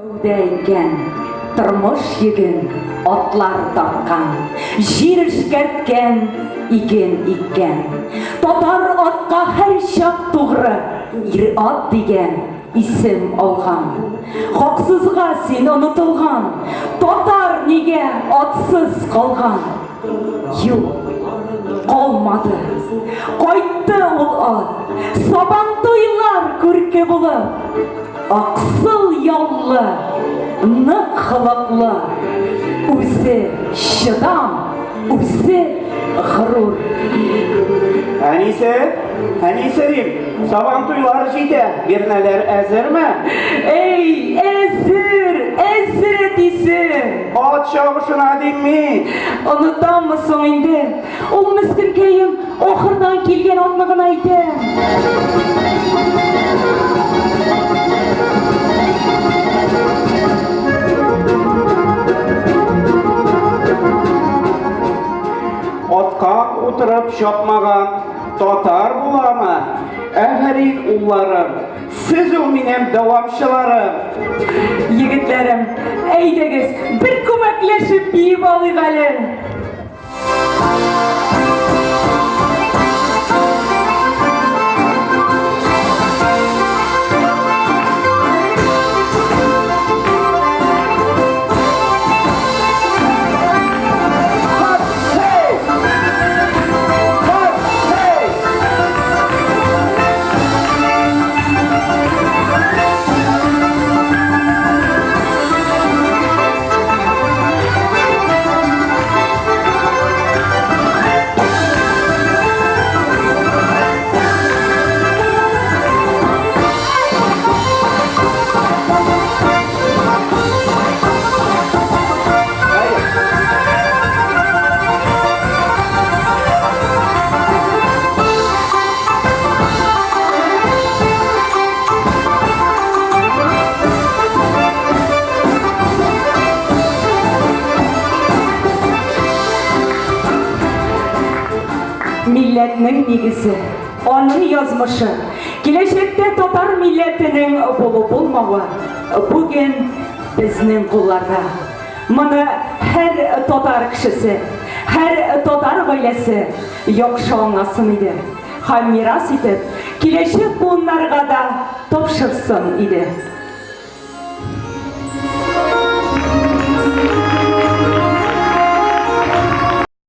Сәүдә иткән, тормыш йөген атлар тарткан, җир эшкәрткән, иген иккән. Татар атка һәрчак тугры, ир-ат дигән исем алган. Хаксызга син онытылган, татар нигә атсыз калган? Юк, калмады. Кайтты ул ат, Сабантуйлар күрке булып. Аксыл яллы, нык холыклы, үзе чыдам, үзе горур. Әнисе, әнисе дим, сабан туйлары җитә, бирнәләр әзерме? Эй, әзер, әзер әтисе! Ат чабышына дим мин. Онытаммы соң инде? Ул мескенкәем ахырдан килгән атны гына әйтә. Атка утырып чапмаган татар буламы? Әфәрин, улларым, сез ул минем дәвамчыларым. Егетләрем, әйдәгез, бер күмәкләшеп биеп алыйк әле. Милләтнең нигезе, аның язмышы, киләчәктә татар милләтенең булу-булмавы бүген безнең кулларда. Моны һәр татар кешесе, һәр татар гаиләсе яхшы аңласын иде һәм мирас итеп киләчәк буыннарга да тапшырсын иде.